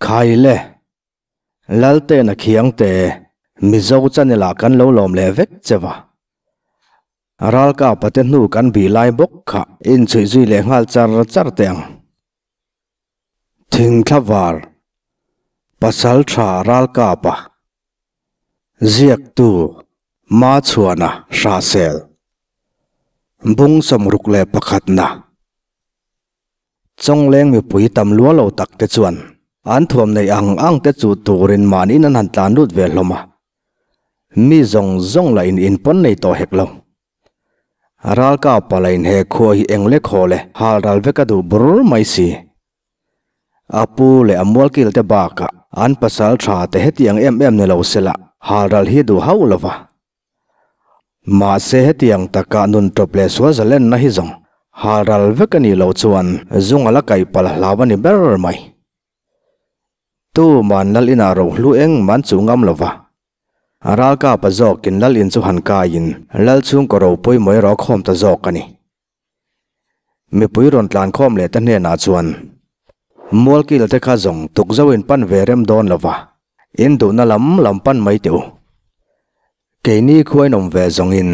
Khai le! Laltena Khiangte, Mizo channel-ah kan lo lawm leh vek che va. Ralkapa te hnu kan bih lai bawk kha inchhuih zui leh nghal char char teh ang. Thingthla var, Pasal tha Ralkapa, Ziaktu, Machhuana Hrahsel, Bung 61na. Chawngleng mipui tam lua lo tak te chuan an thuam neih ang ang te chu turin mahniin an han tlan lut ve hlawm a. Mi zawng zawng lah in inpawn nei tawh hek lo. Ralkapa lah in he khua hi eng le khaw le hal ral vek a duh bur mai si. A pu leh a mualkil te bakah an pasal tha te hetiang em em ni lo sela hal ral hi duh hauh lo va. Mahse hetiang taka nun tawp leh sual zalenna hi zawng hal ral vek a nih loh chuan zung a la kaih palh hlau a ni ber mai. Tuman lal inah rohlu engmah an chuh ngam lo va, ralkapa zawkin lal in chu han kaiin lal chhungkaw ropui mawih erawh a khawm ta zawk a ni. Mipui rawn tlan khawm leh ta hnenah chuan Mualkil te kha zawng tukzo in pan ve rem dawn lo va, in duhna lam lam pan mai teh u. Keini khuain awm ve zawngin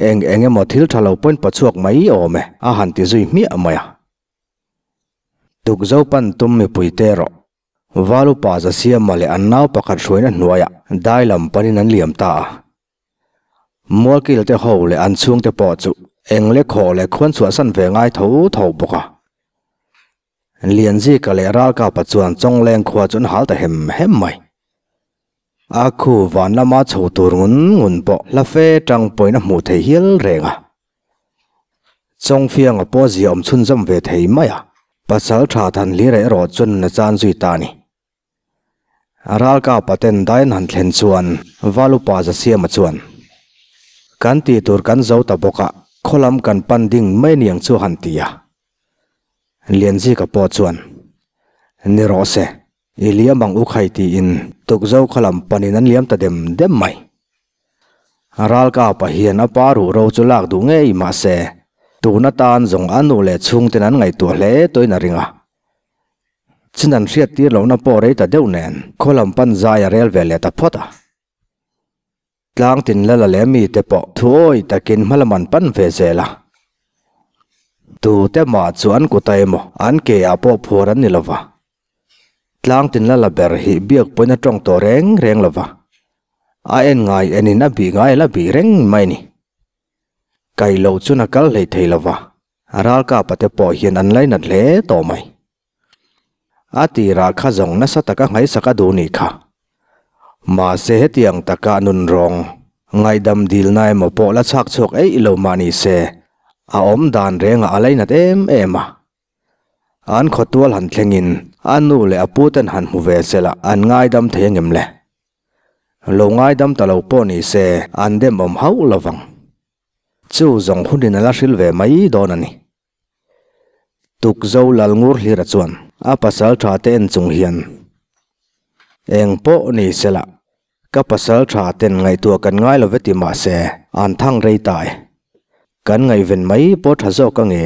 eng eng emaw thil tha lo pawhin pachhuak mai awm e a han ti zui hmiah mai a. Tukzo pan tum mipui te erawh Valupa Zasiama leh an nau pakhat hruaina hnuaiah dai lam panin an liam ta a. Mualkil te ho leh an chhungte pawh chu eng le khaw leh khuan chhuahsan ve ngai tho tho bawk a. Lianzika leh Ralkapa chuan Chawngleng khua chu an hal ta hem hem mai. A khu van lama chho tur ngun ngun pawh hla fe tang pawhin a hmuh thei hial reng a. Chawngfianga pawh zia awm chhunzawm ve thei mai a, pasal tha than hlir erawh chuan nun a chan zui ta a ni. Ralkapa ten dai an han thlen chuan Valupa Zasiama chuan, Kan tih tur kan zo ta bawk a, khaw lam kan pan ding mai niang chu a han ti a. Lianzika pawh chuan, Ni rawh se, I liam ang u khai tiin tukzo kha lam panin an liam ta dem dem mai. Ralkapa hian a pa ruh ro chu lak duh ngei mahse tun atan zawng a nu leh chhungten an ngaihtuah hle tawhin a ring a. Chin an hriat tir lohna pawh rei ta deuh nen khaw lam pan zai a rel ve leh ta phawt a. Tlang tin lala leh mite pawh thuawi takin hmalam an pan ve zel a. Tute mah chu an kuta emaw an ke ah pawh phuar an ni lova. Tlang tin lala ber hi biak pawhin a tawng tawh reng reng lova. A en ngai enin a bih ngai la bih reng mai a ni. Kai loh chuan a kal hlei thei lova, ralkapa te pawh hian an lainat hle tawh mai. A tirah kha zawng nasa taka nghaihsak a duh nih kha. Mahse hetiang taka nun rawng, ngaihdam dilna emaw pawh la chhak chhuak eih lo mah ni se, a awm dan rengah a lainat em em a. An khawtual han thlengin a nu leh a pu ten han hmu ve sela an ngaidam thei angem le? Lo ngaidam ta lo pawh ni se an demawm hauh lovang. Chu zawng hunin a la hril ve mai dawn a ni. Tukzo Lalngur Hlira chuan a pasal tha te en chung hian, Eng pawh ni sela, ka pasal tha ten ngaihtuah kan ngai lo ve ti mah se, an thang rei ta e. Kan ngaihven mai pawh tha zawk ange.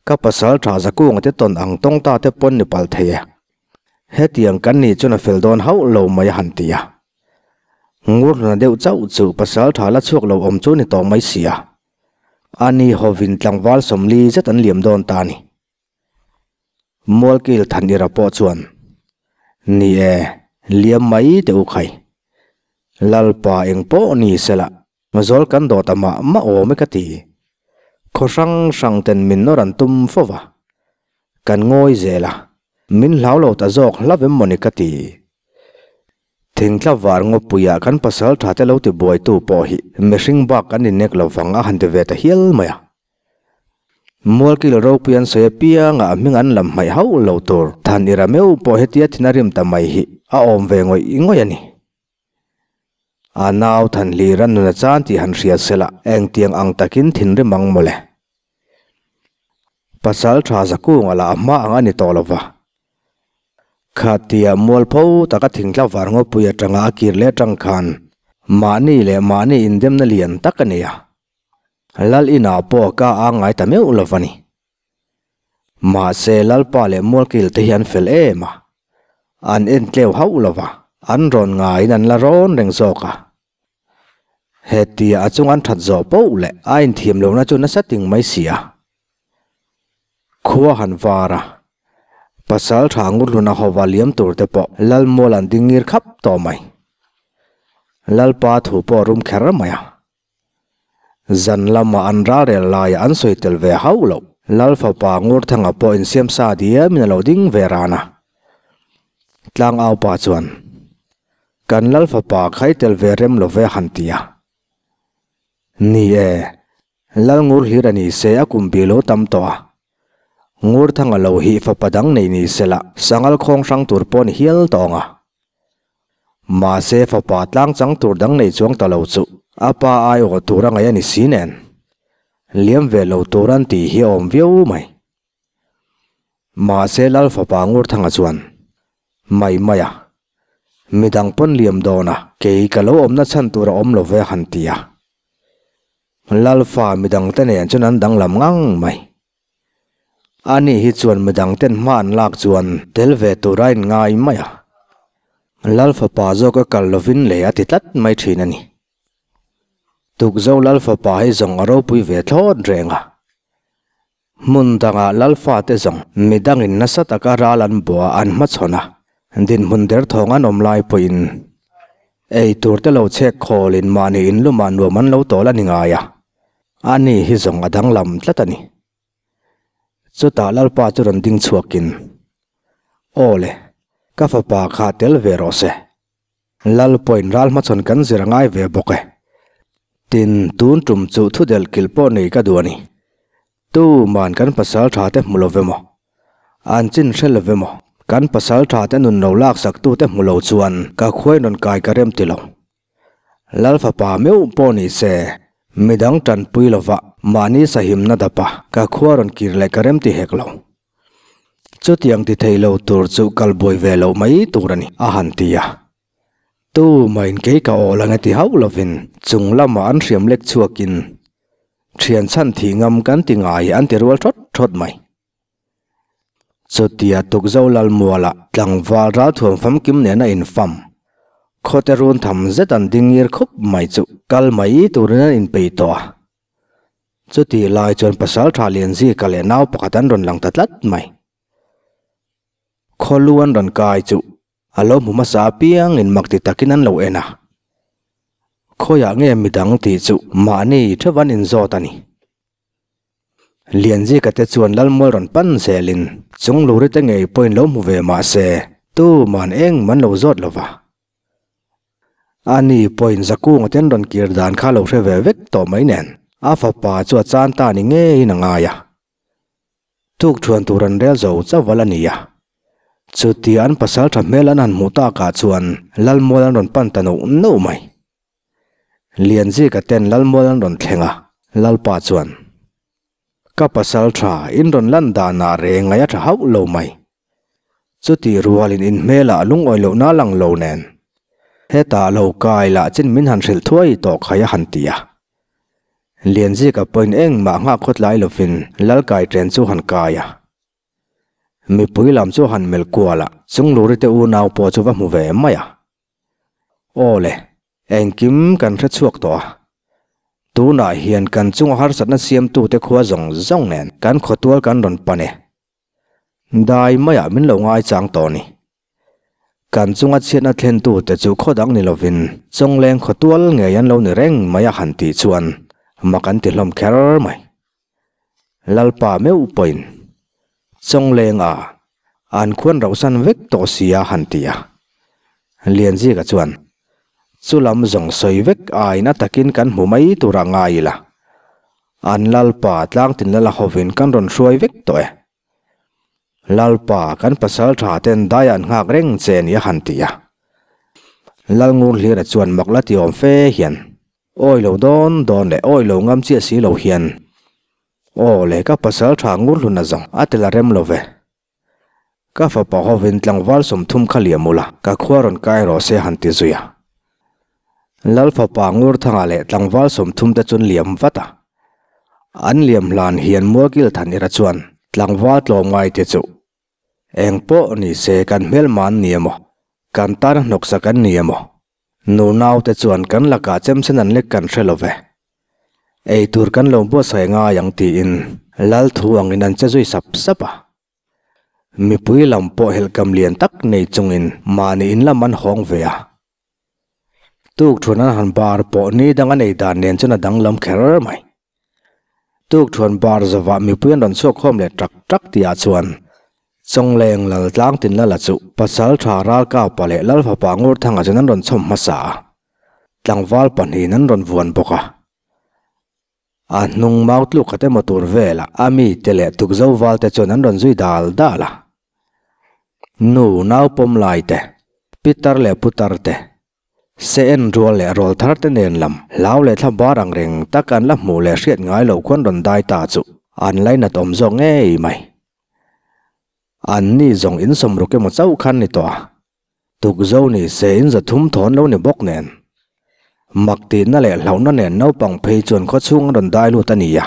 Ka pasal tha Zakunga te tawn ang tawng ta te pawn ni palh thei e. Hetiang kan nih chuan a fel dawn hauh lo mai a han ti a. Ngurna deuh chauh chu pasal tha la chhuak lo awm chu ni tawh mai si a. A ni hovin tlangval 40 zet an liam dawn ta a ni. Mualkil Thanira pawh chuan, Ni e, liam mai teh u khai. Lalpa eng pawh ni sela, zawl kan dawt a mah mah awm e ka ti. Khaw hrang hrang ten min nawr an tum fo va. Kan ngawi zel a, min hlau lo ta zawk hla vem mawni ka ti. Thingtla var ngawpuiah kan pasal tha te lo ti buaitu pawh hi mihring bak an innek lo vang a han ti ve ta hial mai a. Mualkil ropui an sawi apiangah a hming an lam hmaih hauh lo tur than ira meuh pawh hetia thin a rim ta mai hi a awm ve ngawih ngawih a ni. A nau than hlir a nun a chan tih han hria sela engtiang ang takin thinrim ang mawle. Pasal tha Zakunga lah a hma ang a ni tawh lo va. Khatia mualpho taka thingtla var ngawpui atanga a kir leh atang khan mahni leh mahni indemna lian tak a nei a. Lal inah pawh ka a ngai ta meuh lo va ni. Mahse Lalpa leh Mualkil te hi an fel em a. An en tleu hauh lo va, an rawn ngaiin an la rawn reng zawk a. Hetia a chung an that zawh poh leh a inthiam lohna chu nasa ting mai si a. Khua han var a, pasal tha ngurhluna hova liam tur te pawh Lalmual an ding ngir khap tawh mai. Lalpa thu pawh a rum kher mai a. Zan lama an ralrel laia an sawi tel ve hauh loh. Lal fapa Ngurthanga pawh insiam sa diamin a lo ding ve ran a. Tlangau pa chuan, Kan Lal fapa khai tel ve rem lo ve han ti a. Ni e, Lal Ngur hlir a ni se a kum bi lo tam tawh a. Ngurthanga lo hi fapa dang nei ni se la sangal khawng hrang tur pawh ni hial tawng a. Mahse fapa tlang chang tur dang nei chuang ta lo chu a pa aiawh tur a ngaih a ni si nen. Liam ve lo tur an tih hi a awm viau mai. Mahse Lal fapa Ngurthanga chuan mai mai a, midang pawn liam dawn a kei ka lo awmna chhan tur a awm lo ve han ti a. Lalfa midangte nen chuan an danglam ngang mai. Ani hi chuan midangten hma an lak chuan tel ve tur a inngai mai a. Lalfapa zawk a kal lovin lei a ti tlat mai thin a ni. Tukzo Lalfapa hi zawng a ropui ve thlawt reng a. Hmun dangah Lalfate zawng midangin nasa taka ral an bua an hmachhawn a, dinhmun derthawng an awm lai pawhin ei tur te lo chhek khawlin mahni inlumah nuam an lo tawl a ni ngai a, ani hi zawng a danglam tlat a ni. Chutah Lalpa chu rawn ding chhuakin, Aw le, ka fapa kha tel ve rawh se. Lal pawhin ral hmachhawn kan zir a ngai ve bawk e. Tin, tun tum chu thu delh kilh pawh nei ka duh a ni. Tu man kan pasal tha te hmu lo ve maw? An chin hre lo ve maw? Kan pasal tha te nun lo laksak tu te hmu lo chuan ka khuai rawn kai ka rem ti lo. Lal fapa meuh pawh ni se, midang tanpui lova mahni sahimna dapa ka khua rawn kir leh ka rem ti hek lo. Chutiang ti thei lo tur chu kal buai ve loh mai tur a ni, a han ti a. Tu mahin kei ka awl ang e ti hauh lovin chung lamah an hriam lek chhuakin thian chhan thih ngam kan ti ngai an ti rual thawt thawt mai. Chutia Tukzo Lalmuala tlangval ralthuam famkim nena infam khawte run tham zet an ding ngir khup mai chu kal mai turin an inpeih tawh a. Chutih lai chuan pasal tha Lianzika leh nau pakhat an rawn lang ta tlat mai. Khawlu an rawn kai chu a lo hmu hmasa apiangin mak ti takin an lo en a. Khawiah nge midang tih chu mahni theuh an inzawt a ni. Lianzika te chuan Lalmual rawn pan zelin chung luri te ngei pawhin lo hmu ve mah se tuman engmah an lo zawt lo va. Ani pawhin Zakunga ten rawn kir dan kha lo hre ve vek tawh mai nen a fapa chu a chan ta ni ngeiin a ngai a. Tukthuan tur an rel zo chauh a la ni a. Chutia an pasal tha hmel an han hmuh takah chuan Lalmual an rawn pan ta neuh neuh mai. Lianzika ten Lalmual an rawn thleng a, Lalpa chuan, Ka pasal tha in rawn lan danah reng ngaih a tha hauh lo mai. Chutih rualin in hmelah lungawi lohna lang lo nen, hetah lo kai lah chin min han hrilh thuai tawh khai a han ti a. Lianzika pawhin engmah nghak khawtlai lovin Lalkai ṭen chu han kai a. Mipui lam chu han melh kual a, Chungluri te unau pawh chu va hmu ve mai a. Aw le, engkim kan hre chhuak tawh a. Tunah hian kan chunga harsatna siamtute khua zawng zawng nen kan khawtual kan rawn pan e. Dai maiah min lo ngaichang tawh ni. Kan chunga chhiatna thlentute chu khaw dang ni lovin Chawngleng khaw tual ngei an lo ni reng mai a han tih chuan mak an ti hlawm kher mai. Lalpa meuh pawhin Chawngleng a an khuan rauhsan vek tawh si a han ti a. Lianzika chuan chu lam zawng sawi vek aiin a takin kan hmu mai turah ngai ila. An Lalpa tlangtin lala hovin kan rawn hruai vek tawh e. Lalpa, kan pasal tha ten dai an nghak reng che ni a han ti a. Lalngur Hlira chuan mak la ti awm fe hian, Awi lo dawn dawn leh awi lo ngam chiah si lo hian, Aw le ka pasal tha ngur hluna zawng a tel a rem lo ve. Ka fapa hovin tlangval 30 kha liam ula, ka khua rawn kai rawh se han ti zui a. Lal fapa Ngurthanga leh tlangval 30 te chuan liam vat a. An liam hlan hian Mualkil Thanira chuan tlangval tlawmngai te chu. Eng pawh ni se kan hmelma an ni emaw, kan tana hnawksak an ni emaw, nu naute chuan kan lakah chemsen an lek kan hre lo ve. Ei tur kan lo buatsaih ngai ang tiin lal thu angin an che zui sap sap a. Mipui lam pawh helhkam lian tak nei chungin mahni in lam an hawng ve a. Tuk thuan an han bar pawh ni dang a nei dan nen chuan a danglam kher mai. Tuk thuan bar zawah mipui an rawn chhuak khawm leh tak tak tihah chuan Chawngleng lal tlang tin lala chu pasal tha Ralkapa leh Lalfapa Ngurthanga chuan an rawn chhawm hmasa a, tlangval pahnihin an rawn vuan bawk a. A hnung mau tluk khat emaw tur velah a mite leh tukzo valte chuan an rawn zui dal dal a. Nu naupawm lai te, pitar leh putar te, se en rual leh rawl thar te nen lam hlau leh thla bar ang reng tak an la hmuh leh hriat ngai loh khuan rawn dai ta chu an lainat awm zawk ngei mai. An ni zawng insawmruk emaw chauh khan ni tawh a. Tukzo ni se in zathum thawn lo ni bawk nen. Mak tihna leh hlauhna nen naupang phei chuan khawchhung an rawn dai lut a ni a.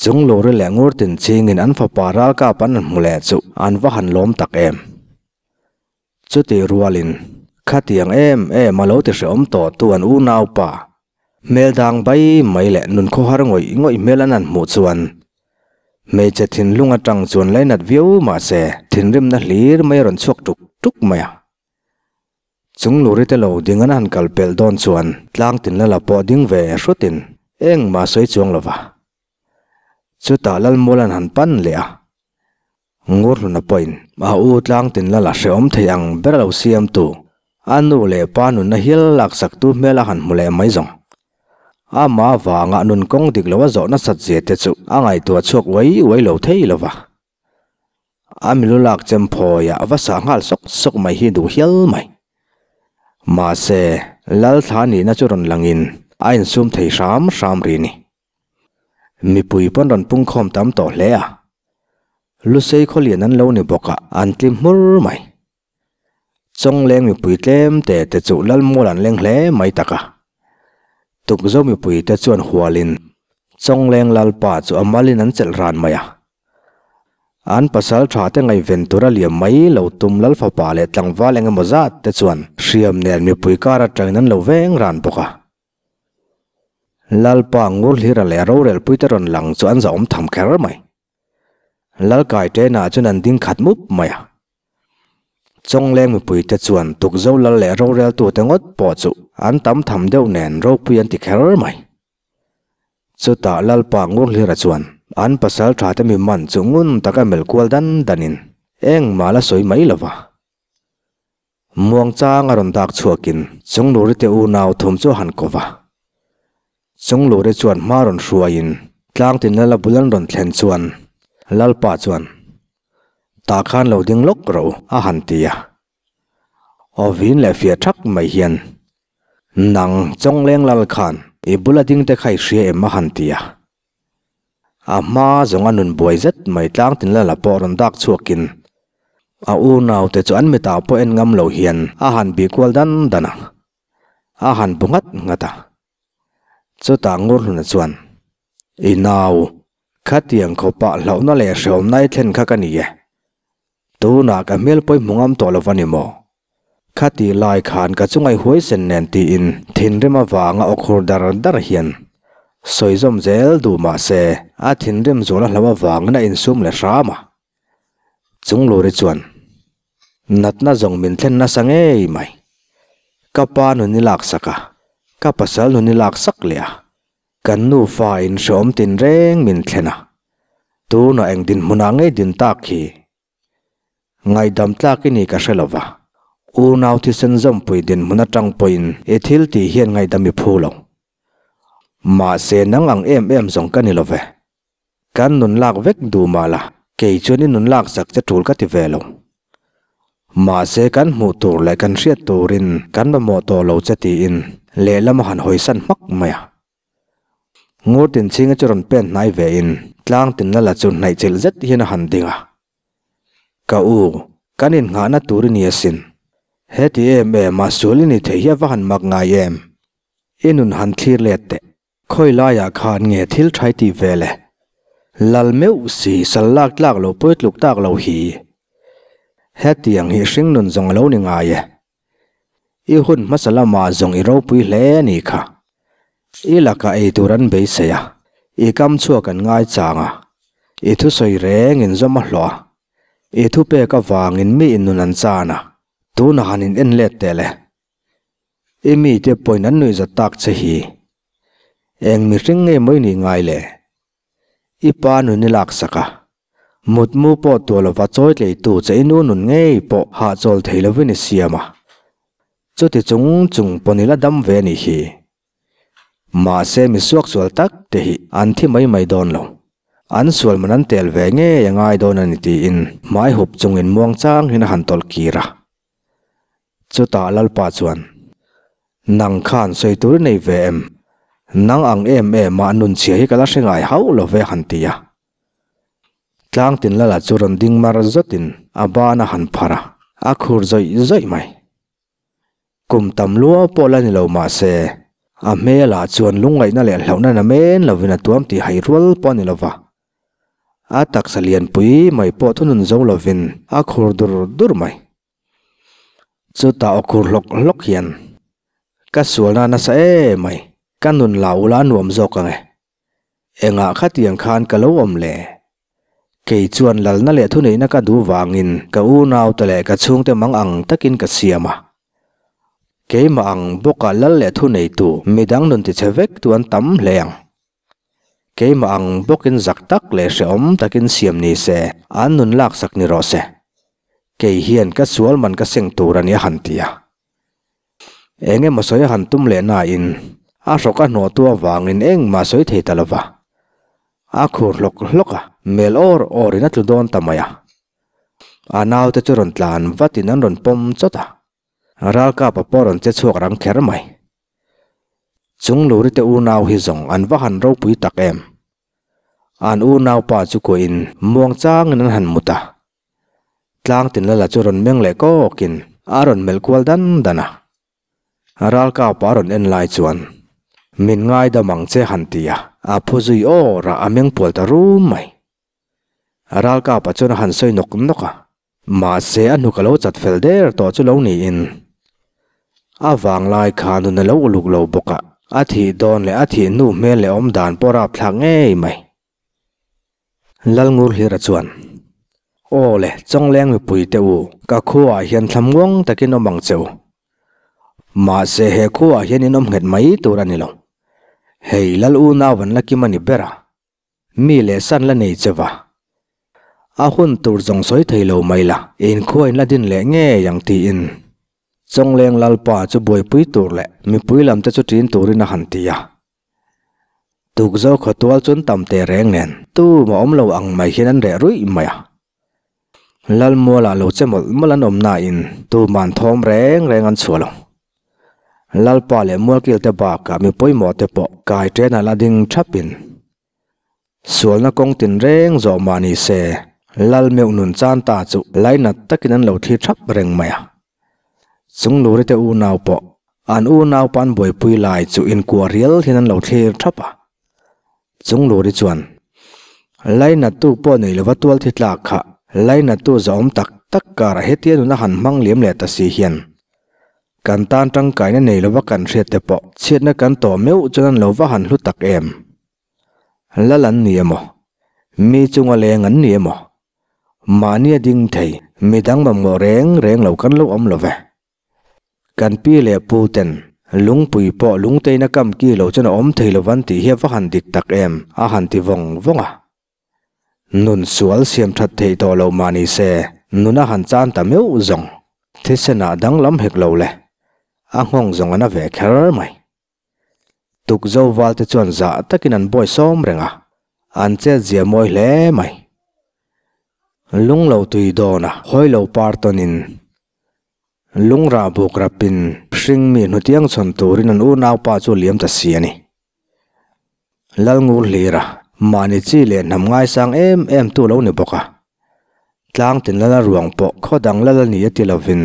Chung luri leh ngur tin chingin an fapa ralkap an hmu leh chu an va han lawm tak em. Chutih rualin khatiang em em a lo ti hrehawm tawh tu an unaupa Hmel dang bai mai leh nun khawhar ngawih ngawih hmel an han hmuh chuan hmeichhe thinlung atang chuan lainat viau mahse thinrimna hlir mai a rawn chhuak tuk tuk mai a. Chung luri te lo ding an han kal pelh dawn chuan tlang tin lala pawh ding ve hrutin engmah sawi chuang lo va. Chutah Lalmual an han pan leh a. Ngurhluna pawhin a u tlang tin lala hrehawm thei ang ber lo siamtu, a nu leh pa nunna hial laksaktu hmel a han hmu leh mai zawng. Ama vanga nun kawng dik lo a zawh nasat zia te chu a ngaihtuah chhuak uai uai lo thei lo va. A milu lak chem phawiah va sah nghal sawk sawk mai hi duh hial mai. Mahse, Lalthla nihna chu rawn langin a insum thei hram hram ri ni. Mipui pawn rawn pungkhawm tam tawh hle a, Lusei khawlian an lo ni bawk a, an tlim hmur mai. Chawngleng mipui tlem te te chu Lalmual an leng hle mai tak a. Tukzo mipui te chuan hualin Chawngleng Lalpa chu a malin an chelh ran mai a. An pasal tha te ngaihven tura liam mai lo tum Lalfapa leh tlangval eng emaw zat te chuan hriam nen mipui kar atangin an lo veng ran bawk a. Lalpa Ngurhlira leh rorelpuite rawn lang chu an zahawm tham kher mai. Lalkai ṭenah chuan an ding khat mup mai a. Chawngleng mipuite chuan tukzo lal leh roreltute ngawt pawh chu an tam tham deuh nen ropui an ti kher mai. Chutah Lalpa Ngurhlira chuan an pasal ṭhate mi man chu ngun taka melh kual dan danin engmah la sawi mai lo va. Muangchang a rawn dak chhuakin Chungluri te unau thum chu a han ko va. Chungluri chuan hma rawn hruaiin tlang tin lala bul an rawn thlen chuan Lalpa chuan, Tah khan lo ding lawk rawh u, a han ti a. Aw vin leh fiah thak mai hian, Nang Chawngleng lal khan i bula ding te kha i hria em? a han ti a. A hma zawng a nun buai zet mai tlang tin lala pawh rawn dak chhuakin a unaute chu an mitah pawh en ngam lo hian a han bih kual dan dan a, a han bu nghat nghat a. Chutah Ngurhluna chuan, I nau, khatiang khawpah hlauhna leh hrehawmna i thlen kha ka ni e. Tunah ka hmel pawih hmu ngam tawh lo va ni maw? Khati lai khan ka chungai huaisen nen tiin thinrim avanga aw khur dar dar hian sawi zawm zel duh mah se a thinrim zual a hlo avangin a insum leh hram a. Chungluri chuan, Natna zawng min thlen nasa ngei mai. Ka pa nun i laksak a, ka pasal nun i laksak leh a. Kan nufa in hreawm tin reng min thlen a, tunah eng dinhmunah ngei din tak hi ngaihdam tlak i ni ka hre lo va, unau thisen zawmpui dinhmun atang pawhin i thil tih hian ngaihdam i phu lo. Mahse nang ang em em zawng ka ni lo ve. Kan nun lak vek duh mah la, kei chuan i nun lak zak che tul ka ti ve lo. Mahse kan hmuh tur leh kan hriat turin kan mamawh tawh lo che tiin lehlam a han hawisan hmak mai a. Ngur Tinchhinga chu rawn pen hnai vein tlang tinna la chu hnaih chilh zet hian a han ding a. Ka u, kan innghahna tur i ni asin. Heti em em a sual i ni thei hi a va han mak ngai em? I nun han thlir let teh. Khawi laiah khan nge thil thai tih ve le? Lal meuh si, sal lak tlak lo pawi tluk tak lo hi. Hetiang hi hringnun zawng a lo ni ngai e. I hun hmasa lamah zawng i ropui hle a nih kha. I lakah ei tur an beisei a, i kam chhuak an ngai chang a, i thusawi reng in zawm a hlawh a, i thupek avangin mi in nun an chan a, tunah han in en let teh le. I mite pawhin an nuihzat tak che hi. Eng mihring nge maw i nih ngai le? I pa nun i laksak a, mutmu pawh tuah lova chawi tleitu che i nu nun ngei pawh hahchawl thei lovin i siam a, chuti chung chung pawn i la dam ve a nih hi. Mahse mi suaksual tak te hi an thi mai mai dawn lo. An sual man an tel ve ngei a ngai dawn a ni tiin hmai hup chungin muangchang hian a han tawlh kir a. Chutah Lalpa chuan, Nang khan sawi tur i nei ve em? Nang ang em em a nun chhia hi ka la hre ngai hauh lo ve han ti a. Tlangtin Lala chu rawn ding mar zawtin a ban a han phar a, a khur zawih zawih mai. Kum tam lua pawh la ni lo mah se, a hmelah chuan lungngaihna leh hlauhna namen lovin a tuam tih hai rual pawh a ni lo va. A taksa lianpui mai pawh thunun zo lovin a khur dur dur mai. Chutah aw khur hlawk hlawk hian, Ka sualna nasa em mai, ka nun la ula nuam zawk ang e. Engah khatiang khan ka lo awm le? Kei chuan lalna leh thuneihna ka duh vangin ka unaute leh ka chhungte mang ang takin ka siam a. Keimah ang bawka lal leh thuneitu midang nun tichhe vek tu an tam hle ang. Keimah ang bawkin zak tak leh hrehawm takin siam ni se, an nun laksak ni rawh se. Kei hian ka sual man ka seng tur a ni a han ti a. Eng emaw sawi a han tum leh nain, a hrawk a hnawhtu avangin engmah sawi thei ta lo va. A khur hlawk hlawk a, mel awr awrin a tlu dawn ta mai a. A naute chu rawn tlan vatin an rawn pawm chawt a. Ralkapa pawh rawn che chhuak rang kher mai. Chung Lurite unau hi zawng an va han ropui tak em. An unaupa chu kuahin muang changin an han mut a. Tlangtinlala chu rawn meng leh kawkin a rawn melh kual dan dan a. Ralkapa a rawn en lai chuan, Min ngaidam ang che han ti a, a phu zui awr a, a meng pual ta rum mai. Ralkapa chuan a han sawi nawk nawk a. Mahse a hnuk a lo chat fel der tawh chu lo niin a vanglai kha nun a lo uluk lo bawk a, a thih dawn leh a thih hnu hmel leh awm dan pawh rapthlak ngei mai. Lalngurhlira chuan, Aw le, Chawngleng mipui te u, ka khuaah hian thlam nguang takin awm ang che u. Mahse he khuaah hian in awm nghet mai tur a ni lo. Hei Lal unau an la kim a ni ber a. Mi leh san la nei che va. A hun tur zawng sawi thei lo mai la, inkhua in la din leh ngei ang tiin Chawngleng Lalpa chu buaipui tur leh mipui lam te chu ṭin turin a han ti a. Tukzo khawtual chuan tam teh reng nen tumah awm lo ang mai hian an reh ruih mai a. Lalmualah lo che mawlh mawlh an awm nain tuman thawm reng reng an chhuah lo. Lalpa leh Mualkil te bakah mi pawimawh te pawh kai ṭenah la ding ṭhapin sualna kawng tinreng zawh mah ni se Lal meuh nun chan ta chu lainat takin an lo thlir ṭhap reng mai a. Chungluri te unau pawh an unaupa an buaipui lai chu inkuah rial hian an lo thlir ṭhap a. Chungluri chuan Lainattu pawh nei lova tual thi tlak kha Lainattu zahawm tak tak karah hetia nuna han hmang liam leh ta si hian kan tan tangkaina nei lova kan hriat te pawh chhiatna kan tawh meuh chuan an lo va han hlu tak em? Lal an ni emaw? Mi chunga leng an ni emaw? Mahnia ding thei midang mamawh reng reng lo kan lo awm lo ve. Kan pi leh pu ten lungpui pawh lungteina kam ki lo chuan a awm thei lo van tih hi a va han dik tak em a han ti vawng vawng a. Nun sual siam that theih tawh loh mah ni se nun a han chan ta meuh zawng thisen ah danglam hek lo le a nghawng zawng a na ve kher mai. Tukzo val te chuan zah takin an bawi sawm reng a, an chet zia mawi hle mai. Lunglo tui dawn a hawilo par tawnin lungrah buk rapin hringmi hnutiang chhawn turin an unaupa chu a liam ta si a ni. Lalngur hlira mahni chi leh hnam ngaisang em em tu lo ni bawk a, tlang tin lala ruang pawh khaw dang lal a ni a ti lovin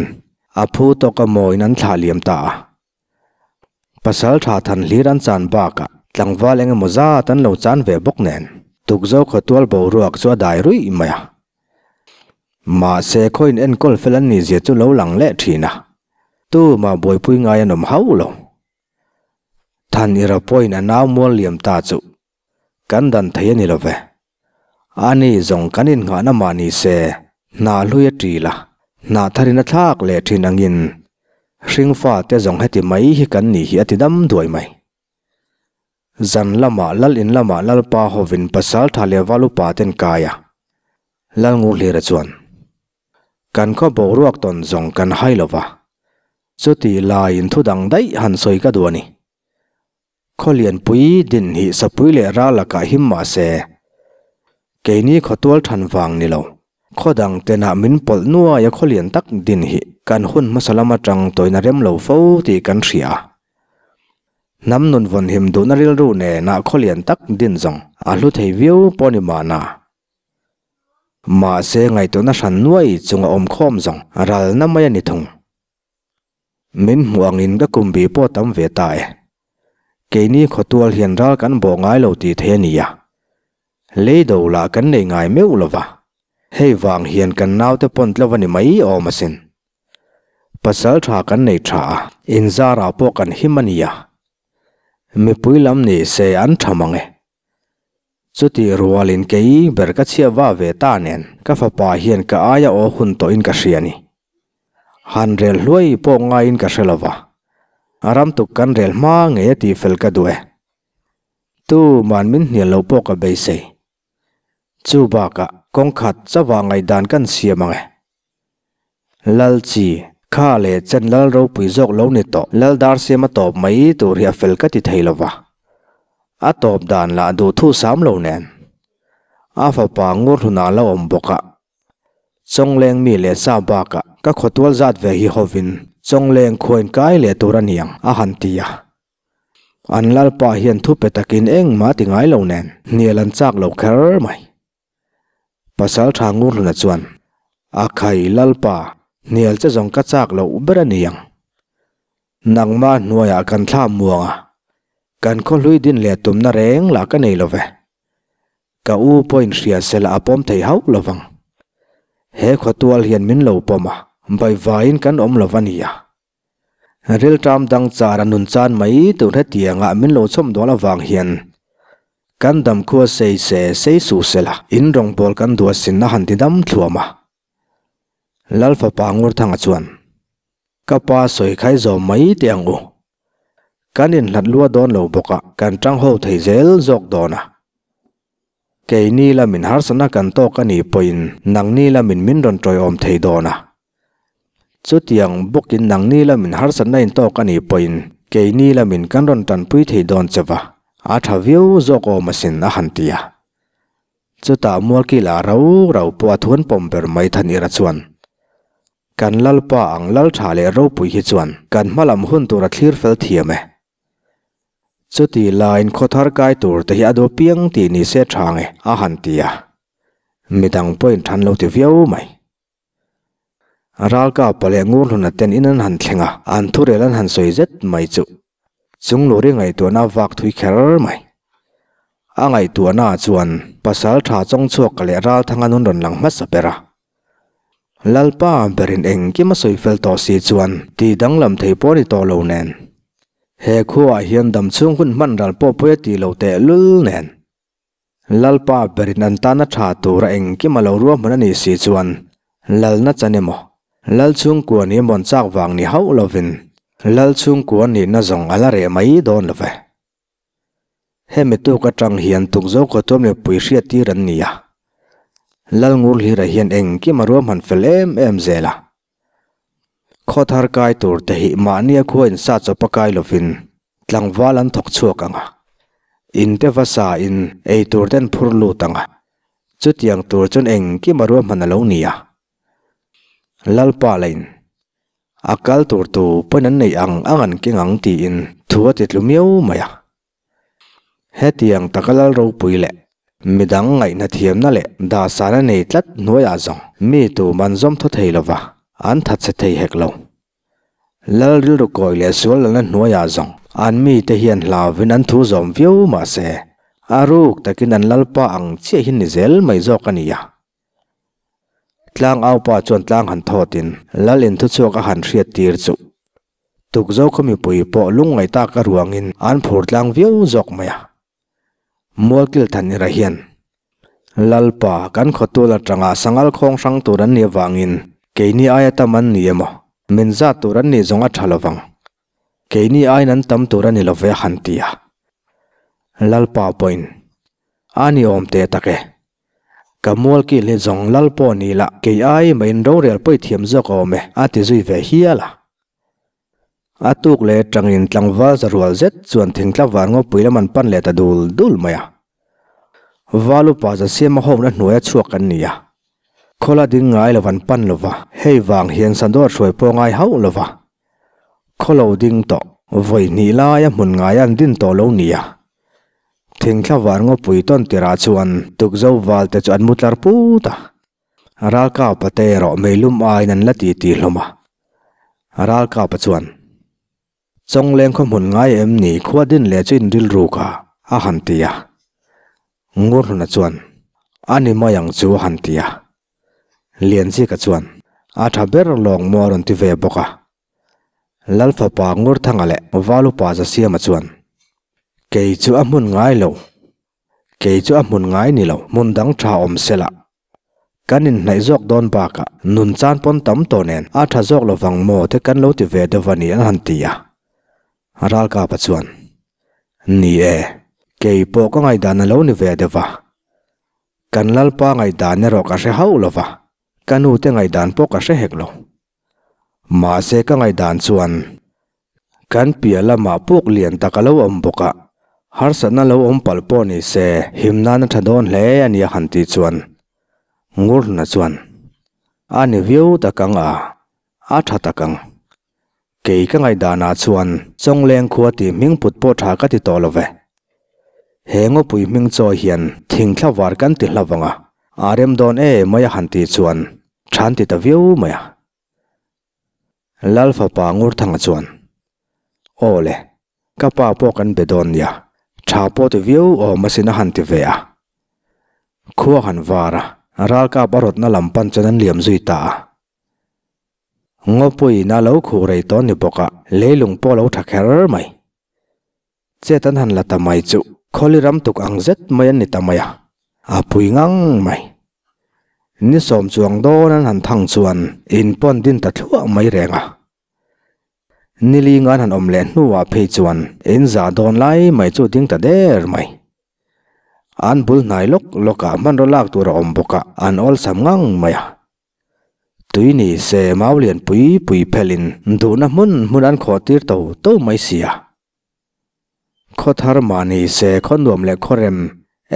a phu tawka mawiin an thlah liam ta a. Pasal tha than hlir an chan bakah tlangval eng emaw zat an lo chan ve bawk nen Tukzo khawtual boruak chu a dai ruih mai a. Mahse khawiin enkawl fel an nih zia chu lo lang leh thin a, tumah buaipui ngai an awm hauh lo. Than ira pawhin a nau mual liam ta chu kan dan thei a ni lo ve. Ani zawng kan innghahna mah ni se hna hlui a ṭil a, hna tharin a thlak leh ṭhin angin hringfa te zawng heti mai hi kan nih hi a ti dam duai mai. Zan lamah Lal in lamah Lalpa hovin pasal tha leh val upa ten kai a, Lal Ngurhlira chuan, Kan khaw boruak tawn zawng kan hai lo va, chutih laiin thu dang daih han sawi ka duh a ni. Khaw lianpui din hi sapui leh ral lakah him mah se, keini khawtual than vang ni lo, khaw dang tenah min pawlh nuaia khaw lian tak din hi kan hun hmasa lam atang tawina rem lo fo tih kan hria a. Hnam nun vawnhim duhna rilru nena khaw lian tak din zawng a hlu thei viau pawh ni mahna. Mahse ngaihtuahna hran nuai chunga awm khawm zawng ralna mai a ni thung. Min hmuh angin ka kum bih pawh tam ve ta e. Keini khawtual hian ral kan bawh ngai lo tih thei a ni a. Lei do lah kan nei ngai meuh lo va. Hei vang hian kan naute pawn tleuh a ni mai awm asin. Pasal tha kan nei tha a, inzarah pawh kan him a nia. Mipui lam ni se an tha mang e. Chutih rualin kei ber ka chhiat va ve ta nen ka fapa hian ka aia aw hun tawhin ka hria a ni. Han rel hluai pawh ngaiin ka hre lova, a ram tuk kan rel hma ngei a tih fel ka duh e. Tuman min hnial lo pawh ka beisei. Chu bakah kawngkhat chauha ngaihdan kan siam ang e. Lal chi, kha leh chen lal ropui zawk lo ni tawh, lal dar siam a tawp mai tur hi a fel ka ti thei lo va. A tawp dan lah duh thu sam lo nen. A fapa ngur hlunah lo awm bawk a. Chawngleng mi leh sa bakah ka khawtual zat ve hi hovin chawngleng khuain kai leh tur a niang a han ti a. An lalpa hian thu pe takin engmah ti ngai lo nen hnial an chak lo kher mai. Pasal tha Ngurhluna chuan, A khai Lalpa, hnial che zawng ka chak loh ber a ni ang. Nangmah hnuaiah kan thla muang a, kan khawhlui din leh tumna reng lah ka nei lo ve. Ka u pawhin hria sela a pawm thei hauh lo vang. He khawtual hian min lo pawm a, vaivaiin kan awm lo va nia. Rilṭam dang char a nun chan mai tur hetiangah min lo chhawm dawn avang hian kan damkhua sei se sei suh sela in rawngbâwl kan duh asin a han ti dam thluam a. Lal fapa Ngurthanga chuan, Ka pa sawi khai zawm mai teh ang u. Kan inhlat lua dawn lo bawk a, kan ṭang ho thei zel zawk dawn a. Keini lamin harsatna kan tawk a nih pawhin nangni lamin min rawn tawiawm thei dawn a. Chutiang bawkin nangni lamin harsatna in tawk a nih pawhin keini lamin kan rawn tanpui thei dawn che va, a tha viau zawk awm asin a han ti a. Chutah Mualkila rau rau pawh a thuan pawm ber mai Thanira chuan, Kan Lalpa ang lal tha leh ropui hi chuan kan hmalam hun tur a thlir fel thiam e. Chuti laiin khawthar kai tur te hi a duh piang tih ni se tha nge a han ti a, midang pawhin than lo ti viau mai. Ralkapa leh Ngurhluna ten in an han thleng a, an thurel an han sawi zet mai chu Chungluri ngaihtuahna a vak thui kher mai. A ngaihtuahna ah chuan pasal tha chawngchhuak leh Ralthanga nun rawn lang hmasa ber a. Lalpa berin engkim a sawi fel tawh si chuan tih danglam thei pawh a ni tawh lo nen. He khuaah hian dam chhung hun hman ral pawh pawi a tih lo teh lul nen. Lalpa berin an tana tha tura engkim a lo ruahman a nih si chuan Lalna chan emaw, Lal chhungkua ni emaw an chak vang ni hauh lovin Lal chhungkua nihna zawng a la reh mai dawn lo ve. Hemi tuk atang hian tukzo khawtuam leh pui hriat tir an ni a. Lalngurhlira hian engkim a ruahman fel em em zel a. Khaw thar kai tur te hi mahnia khua in sa chawp a kai lovin tlangval an thawk chhuak ang a. In te va sa in ei tur ten phur lut ang a. Chutiang tur chuan engkim a ruahman a lo ni a. Lalpa lain A kal tur tu pawn an neih ang ang an keng ang tiin thu a ti tlu miau mai a. Hetiang taka lal ropui leh midang ngaihna thiamna leh dahsana nei tlat hnuaiah zawng mi tum an zawm thaw thei lova, an thatchhe thei hek lo. Lal rilru kawi leh sual lalna hnuaiah zawng an mite hian hlauvin an thu zawm viau mahse a ruk takin an lalpa ang chiah hi ni zel mai zawk a ni a. Tlangaupa chuan tlang han thawtin lal in thuchhuak a han hriat tir chu Tukzo khaw mipui pawh lungngaih tak a ruangin an phur tlang viau zawk mai a. Mualkil Thanira hian Lalpa kan khawtul atanga sangal khawng hrang tur an nih avangin keini aia tam an ni emaw min zat tur an nih zawng a tha lovang. Keini aiin an tam tur a ni love a han ti a. Lalpa pawhin a ni awm teh tak e. Ka mual kil hi zawng lal pawh ni lah kei ai mahin rorel pawi thiam zawk a awm e a ti zui ve hial a. A tuk leh atangin tlangval za rual zet chuan thingtla var ngawpui lam an pan leh ta dul dul mai a. Val upa za siama hawmna hnuaia chhuak an ni a. Khawla ding ngai lo an pan lo va, hei vang hian sandawt hruai pawh ngai hauh lo va. Khawlo ding tawh, vawi hnih laia hmun ngai an din tawh lo ni a. Thingthla var ngawpui tawn tirah chuan tukzo val te chu an mu tlar put a. Ralkapa te erawh meilum aiin an la ti ti hlawm a. Ralkapa chuan, Chawngleng khaw hmun ngai em ni khua din leh chu in rilruk a, a han ti a. Ngurhnuna chuan, A ni mai ang chu a han ti a. Lianzika chuan, A tha ber lawng maw a rawn ti ve bawk a. Lalfapa Ngurthanga leh Valupa Zasiama chuan, Kei chu a hmun ngai lo. Kei chu a hmun ngai ni lo, hmun dang tha awm se lah. Kan inhnaih zawk dawn bakah nun chan pawn tam tawh nen a tha zawk lovang maw te kan lo ti ve deuh a ni an han ti a. Ralkapa chuan, Ni e, kei pawh ka ngaihdan a lo ni ve deuh a. Kan Lalpa ngaihdan erawh ka hre hauh lova, ka nute ngaihdan pawh ka hre hek lo. Mahse ka ngaihdan chuan kan piah lamah puk lian tak a lo awm bawk a, harsatna lo awm palh pawh ni se him nan a tha dawn hle a nia han tih chuan Ngurhna chuan a ni viau tak ang a, a tha tak ang. Kei ka ngaihdanah chuan Chawngleng khua tih hming put pawh tha ka ti tawh lo ve. He ngawpui hming chawi hian thingthla var kan ti hla vang a, a rem dawn e mai a han tih chuan Than ti ta viau mai a. Lal fapa Ngurthanga chuan, Aw le, ka pa pawh kan be dawn nia, tha pawh ti viau awm asin a han ti ve a. Khua han var a, ralkap a rawtna lam pan chuan an liam zui ta a. Ngawpuiin a lo khuh rei tawn ni bawk a, leilung pawh a lo tha kher mai. Chet an han la ta mai chu khawli ram tuk ang zet mai an ni ta mai a, a pui ngang mai. Ni sawm chuang dawn an han thang chuan in pawn din ta thluah mai reng a. Ni linga an han awm leh hnuah phei chuan in za dawn lai mai chu ding ta der mai. An bul hnai lawk lawkah hmanraw lak tur a awm bawk a, an awlsam ngang mai a. Tui ni se mau lian pui pui phelhin duhna hmun hmun an khawh tir to to mai si a. Khaw thar mah ni se khaw nuam leh khaw rem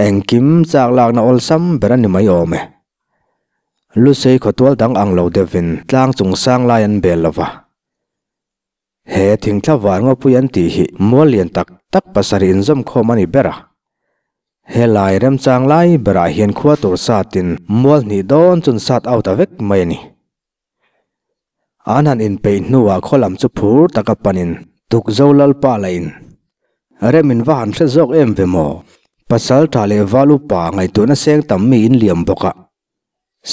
engkim chak lakna awlsam ber a ni mai awm e. Lusei khawtual dang ang lo deuhin tlang chung sang lai an bel lo va. He thingthla var ngawpui an tih hi mual lian tak tak pasarih inzawm khawm a ni ber a. Helai remchang lai berah hian khua tur satin mual hnih dawn chun sat out a vek mai a ni. An han inpeih hnuah khaw lam chu phur taka panin Tukzo Lalpa lahin rem in va han hre zawk em ve maw? Pasal tha leh val upa ngaihtuahna seng tam mi in liam bawk a.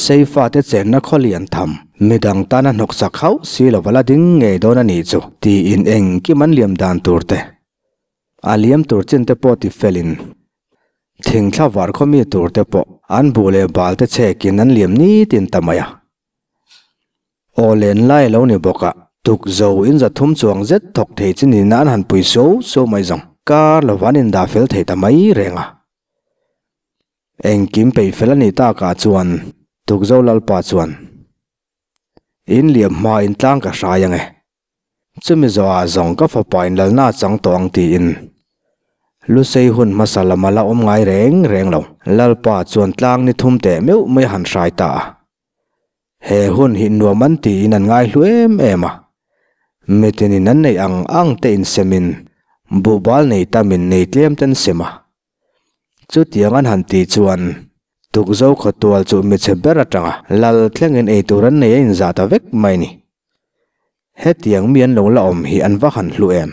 Seifa te chenna khaw lian tham, midang tana hnawksak hauh si lova la ding ngei dawn a nih chu tiin engkim an liam dan tur te, a liam tur chin te pawh ti felin thingthla var khaw mi tur te pawh an buh leh bal te chhekin an liam nitin ta mai a. Aw len lai a lo ni bawk a, tukzo in za thum chuang zet thawk thei chi nihna an han pui so so mai zawng, kar lova an indah fel thei ta mai reng a. Engkim peih fel a nih takah chuan Tukzo Lalpa chuan, In liam hma in tlang ka hrai ang e. Chumi zawhah zawng ka fapa in lalna a chang tawh ang tiin Lusei hun hmasa lam a la awm ngai reng reng lo. Lalpa chuan tlang ni thum teh meuh mai a han hrai ta a. He hun hi nuam an tiin an ngai hlu em em a. Mitinin an neih ang ang te insemin buhbal nei tamin nei tlem ten sem a. Chutiang an han tih chuan Tukzo khawtual chu michhe ber atanga lal thlengin ei tur an nei a inzah ta vek mai ni. Hetiang mi an lo la awm hi an va han hlu em?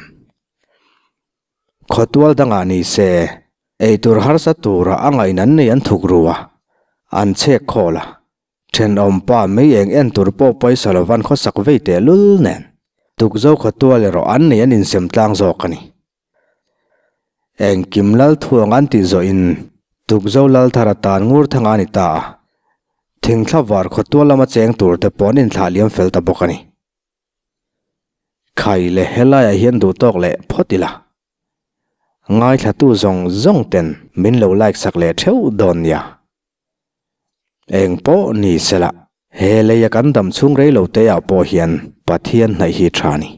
Khawtual dangah ni se ei tur harsa tura a ngaih an nei an thuk ru a, an chhek khawl a. Thenawmpa mei eng en tur pawh pawisa lovan khawsak vei teh lul nen Tukzo khawtual erawh an nei an insem tlang zawk a ni. Engkim Lalthuang an tih zawhin Tukzo Lalthar atan Ngurthanga a ni ta a, Thingthla var khawtual lama cheng tur te pawh an inthlah liam fel ta bawk a ni. Khai le helaiah hian duh tawk leh phawt ila. Ngaithlatu zawng zawng ten min lo like sak leh theuh dawn nia. Eng pawh ni sela, he leia kan dam chhung rei lo te ah pawh hian Pathian hnaih hi tha ni.